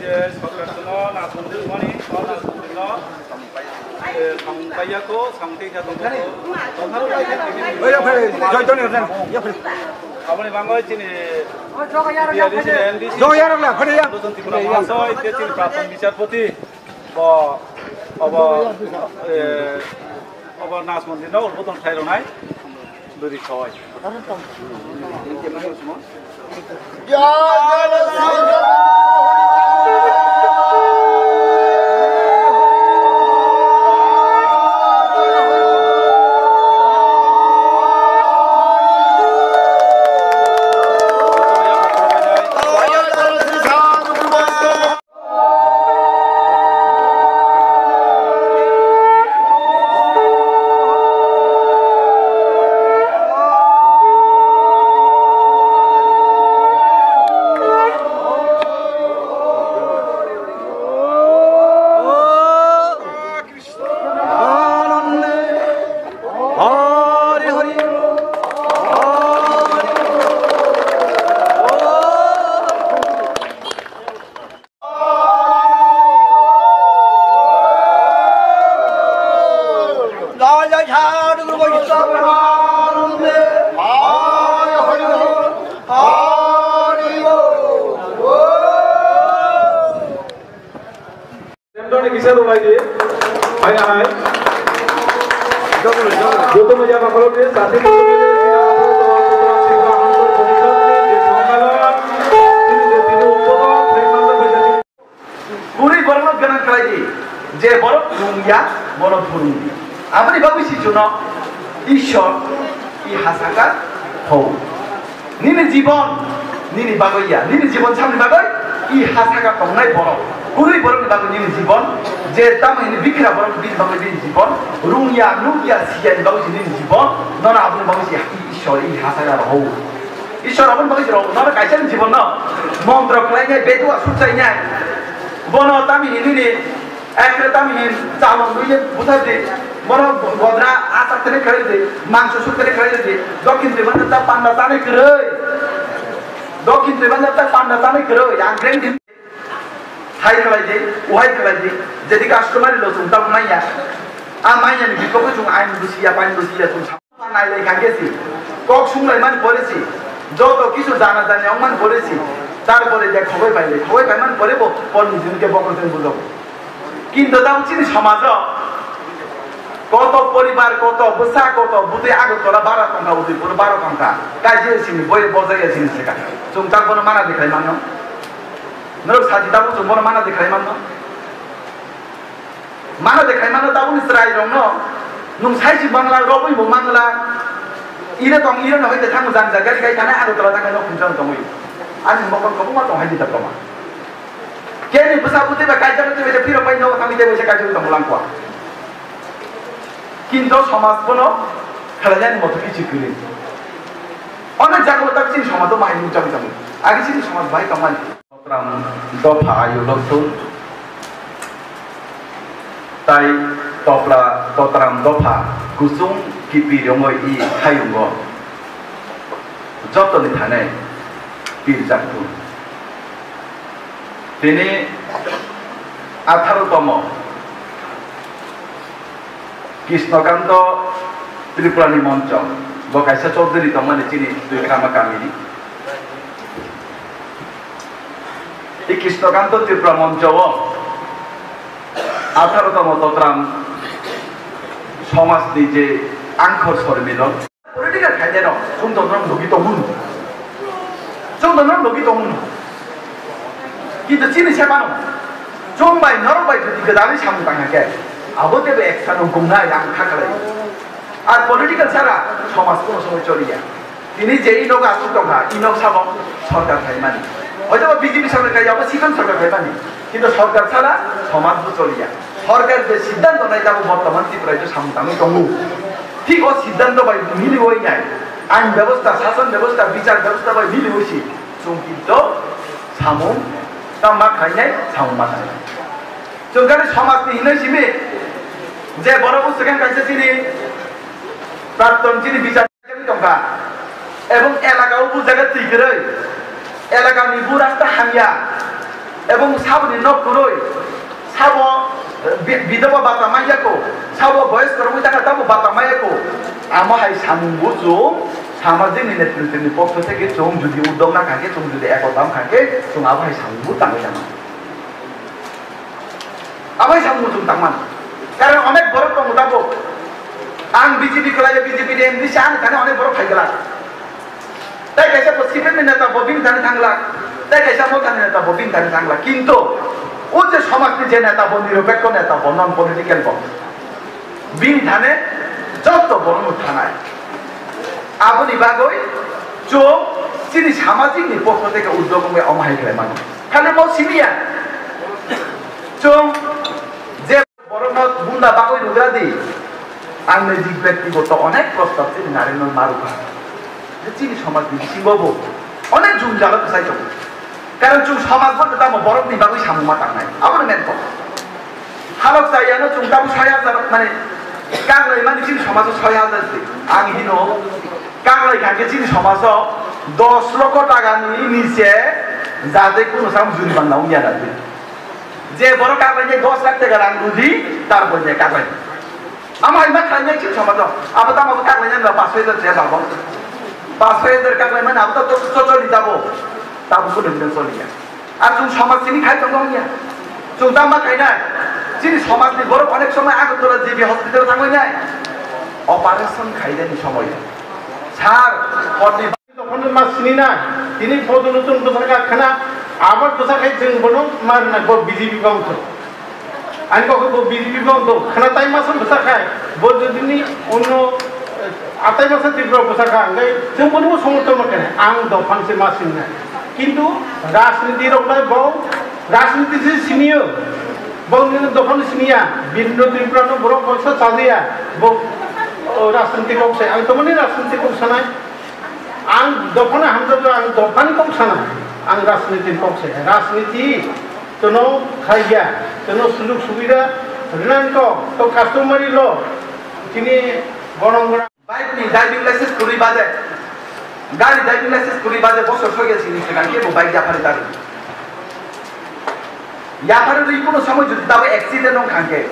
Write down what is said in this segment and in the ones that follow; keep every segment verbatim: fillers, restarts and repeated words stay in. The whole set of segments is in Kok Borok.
Sorkar no Naj Mondir mani, o Naj Mondir no, eh, samung paiya ko, samung tei kha tongkha ko. Oya phai, joy toni ran, ya phai. Aboni bangoi chini Joga yarok la, phai ya. Joga yarok la, phai ya. Tripura Mahasoy, tei chini Prathon Bichar Poti, bo, obo, eh, obo Naj Mondir no, ubo tong thai ronai. Duri khawai. Hai, hai. Jotono ya bakhalo de, sati jotono ya, Kwrwi borokno gwnang khlai di, je borok rwngya, bono phwrwng di. Aboni bagwi si chuno Ishwar i hasaka thou. Nini jibon, nini bagwi ya, nini jibon samni bagwi i hasaka tongnai borok. Kwrwi borokni bagwi nini jibon, je tamo hini bikra borok bini bagwi bini jibon, rwngya, nukya, siyani bagwi si nini jibon, nono aboni bagwi si Ishwar i hasaka rohou. Ishwar aboni bagwi rok nono kaisa ni jibon no montro khlainai, bedua sukchainai. Bono tamini nini ekre tamini chamung duile buthar di. Bono godra asak tene khlai di, mangso suk tene khlai di. Dokhin Tripura ta panda tane kwrwi. Dokhin Tripura ta panda tane kwrwi. Ang greng di. Hai khlai di, uhai khlai di. Jadi customary law chwng tabuk manya. A manya ni bikok chwng ain busiya, pain busiya chwng. Nailai kha khe si, kok sunglai mani pore si, joto kisu jana jani wng mani pore si, tarpore je khogoi pai lai, khogoi pai mani pore bo porni jin khe bokol tei bujok. Kintu tamo chini somajo koto poribar, koto bwsa, koto bwtwi Agartala bara tongkha, Udaipur bara tongkha, kaisa sini boi bojai ya sini se kha. Chwng tak bono mana dikhai mano. Norok saji tabuk chwng bono mana dikhai mano. Mano de khai mano tabukni chwrai rokno, nwng sai si mangla, robwi bo mangla, ire tong, ire no hai de thang jang jang gari kai thani Agartala thang no khunjang tongwi. Ani mokol kobuma tong hai di ta toma. Keni bwsa bwtwi ba kaijak twi ba phiro pai no thang de bwsa kaijak tong lang kwa. Kinto somaj bono khlainani moto kichi kwrwi. Onek jaga tak chini somaj to bahai nung jang jang. Agi chini somaj bahai tongmani. Totram dopha ayu lokthun, tai topla totram dopha kuchung kipi rongoi i hayungo jotoni thane pirjakthun. Tini atharo tomo Krishnakanto Tripurani moncho, bo kaisa Chaudhary tongmani chini Tuikrama kamini. I Krishnakanto Tripura moncho o atharo tomo Totram somajni je angkhor sormilo. Political khainai rok chwng tongno logi tongmung. Chwng tongno logi tongmung. Kintu chini se mano. Chwng bai norok bai jodi gwdalwi samung tangkha khe, abo tebo eksa no gungnai ang kha khlai. Ar political sara somaj kono somoi choliya. Tini je i nogo aswk tongkha, i nok sabo sorkar khaimani. Hoytoba B J P sorkar khai, abo sikon sorkar khaimani. Kintu sorkar sara somaj bo choliya. Sorkar je siddhanto nai tabo bortoman Tripura je samung tangwi tongo. Thik o siddhanto bai miliwi nai. Ain bebosta, sason bebosta, bichar bebosta bai miliwi si. Chwng kintu samung tangma khainai, samung ma khainai. Chwng khe somajni hinwi simi je borok bwswk khe kaisa chini prakton chini bichar tongkha. Ebong elaka o bujaga twi kwrwi. Elaka ni bu rasta hamya. Ebong saboni nok kwrwi, sabo, eh, bi-, bidoba bata manya ko, sabo boyos kwrwngwi dakha tamo bata manya ko. Amo hai samung bo chwng samajik ni netritwni pokho theke chwng jodi uddog na kha khe, chwng jodi ekota wng kha khe, chwng abo hai samung bo tangwi tangma. Abo hai samung bo chwng tangmani. Karon onek borok tongo tabuk. Ang B J P kwlai, B J P ni M D C ani thani onek borok phai glak. Tai kaisa bo C P M ni neta bo bini thani thangla, tai kaisa Motha ni neta bo bini thani thangla. Kintu o je somaj ni je neta bo, nirapekho neta bo, non political bo, bini thani joto borok no thanai. Aboni bagwi chwng chini samajik ni pokho theke uddog wngwi omo hai khlai mano. Khali bo simi ya. Chwng je Borokno gunda bagwi rwgra di. Ang nijik byaktigoto onek prostab chini narwkno narwkha. Je chini somajni bisingo bo onek jwngjalo kwchai tongo. Karon chwng somajbo tamo borokni bagwi samung ma tangnai. Abono main kok. Halok chayano chwng tabuk soi hajar, mane, kaglai mani chini somajo soi hajar se. Ang hino, kaglai kha khe chini somajo dos lokho takani niche jate kuno sam juribana wngya na di. Je borok kaklainai dos lakh taka rang rwdi, tar bo je kaklai. Amo hai ma khlainai chini somajo. Abo tamo bo kaklainai ba pas soi hajar je babo. Pas soi hajar kaklaimani abo to, to, to choli tabo. Tabo kuno hwnwi choliya. Ar chwng somaj simi khai tongo wngya. Chwng tamo khainai. Chini somajni borok onek somoi Agartala G B hospital thangwi nai. Operation khaidani somoi. Sir, horni Dophano ma sini na, tini photo no chwng bwsakha khna, abar bwsakhe chwng bono ma rwna bo B J P bangtho. Ani kok bo B J P bangtho, khna tai masa bwsakha, bo jodi ni onno, eh, atai masa Tripura bwsakha, hwnkhe chwng bono bo somorthon ma khe, ang dophano se ma sini na. Kintu rajniti rok bai bo rajniti se siniyo, bo ni dophano siniya, Birendra Tripura no borok baksa chajiya, bo, o, rajniti kok se, ang tomoni rajniti kok sanai. Ang dophano hamjagwi, ang dophani kok sana, ang rajniti kok se, rajniti tono khaiya, tono sujug subida rinani kok, to customary law, chini gorong gorong. Bike ni driving license kwrwi baje, gari driving license kwrwi baje, bosor soi ya sini sekan kebo bike yaphari taro. Yaphari rwi kuno somoi jodi tabo accident wng kha khe,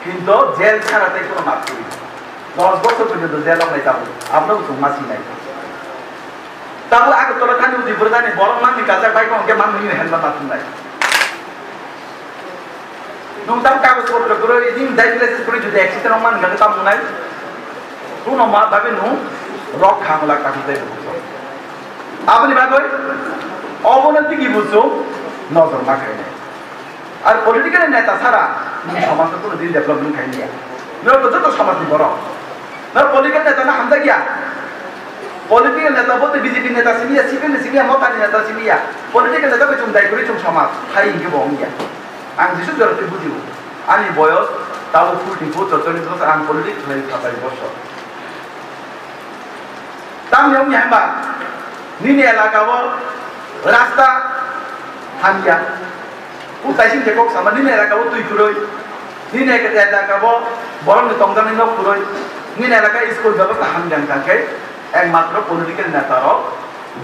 kintu jail sara tei kuno map kwrwi. Dos bosor porjonto jail wng lai tabo, abono chwng ma sinai. Tabo Agartala thani uti bwrwdani borok manni kajak bai kong khe manwi helmet ma thumnai. Nwng tamo kagoj potro kwrwi, nini driving license kwrwi jodi accident wng mani khe tamo wngnai? Kuno ma dabi nwng rok kha mwlak kha tei. Aboni bagwi obono tigi buchung nojor ma khainai. Ar political neta sara nini somajno kuno din development khai niya. Norok to joto somajni borok. Norok political neta no hamjakya. Political neta bote B J P neta simiya, C P M ni simiya, Motha ni neta simiya. Political neta bai chwng dai kwrwi chwng somaj. Hai hinkhe bo wngya. Ang jesuk jora twi bujio. Ani boyos tabo forty four, chorcholish bosor, ang politics khlai satai bosor. Tamni wngya hwnba nini elaka o rasta hamya. Kung kaisa je kok sama nini elaka o twi kwrwi, nini elaka o borokni tongjaknai nok kwrwi, nini elaka school bebostha hamya wngkha khe ekmatro political neta rok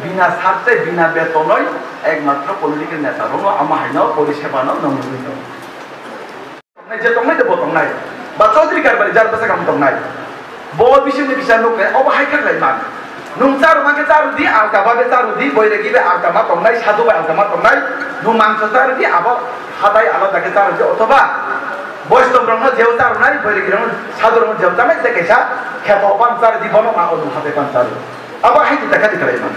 bina sarte bina betonoi ekmatro political neta rok amo haino poriseba no nongwi tongo. Tongnai, je tongnai de bo tongnai. Ba Chaudhary Karbari jar bwsakang tongnai. Bo bisingni kisa nukle, obo hai khe khlai man. Nwng charwma khe charwdi, alka ba be charwdi, boiregi be alka ma tongnai, sadhu bai alka ma tongnai. Nwng mangso charwdi, abo hatai alada khe charwdi, othoba Boistom rokno jeo charwnai, boiregi rokno sadhu rokno jeo charwnai, tei kaisa kheto ban charwdi, bono ma odu hatai ban charwdi. Abo hai khe dekha dekha lai man.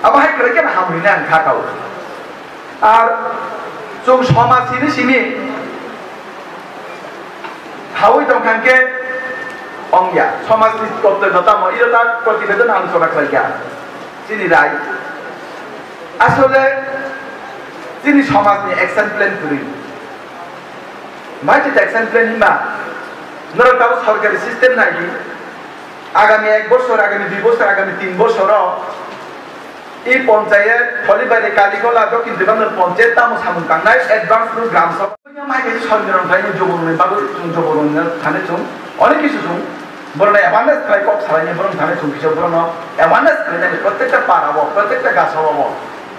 Abo hai khlai khe hamwi nai ang kha kao. Ar chwng somaj simi simi hawi tong kha khe ongya. Somaj ni kortobyo tamo iro ta protibedon aluchona khlai kha. Chini rai. Asole chini somaj ni action plan kwrwi. Mai chini action plan hima norok tabo sorkari system nai di. Agami ek bosor, agami dui bosor, agami tin bosor o I ponchayat, Kholibari, Kalikola, Dokhin Dibandor ponchayat tamo samung tangnai advance no gram sabha. Mai khe sorkar rok thai jobo rok ni bagwi chwng jobo rok ni thani chwng onek kisu chwng borok no awareness khlai kok salai ni borok thani chwng kisa borok no awareness khlai nai prottekta para o, prottekta gasa o.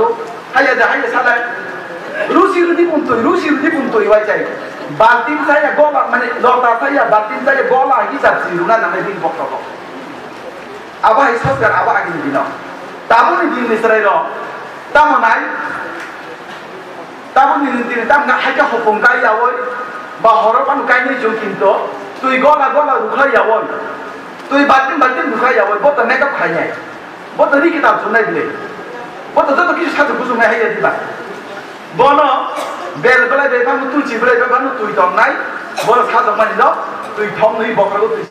salo, haiya de haiya salai. Rusi rudi pun twi, rusi rudi pun twi wai chai. Baltin saya gola, mane lota saya, baltin saya gola hisab si runa nang bini bokhrogo. Abo hai soskar, abo agini dino. Tabukni dinni chwrairok tamo nai? Tabukni dinni tamo nai haikhe hopung kai yaui, ba horo phano kainwi chwng kinto, twi gola gola rukhlai yaui, twi baltin baltin rukhlai yaui, bo to makeup khainai, bo to ri kitab sunai bwle, bo to joto kisu sajwk bujuknai haiya diba? Bono bel belai bai phano, tulsi belai bai phano twi tongnai, bono sajwkmani no twi thongwi bokhrogo twi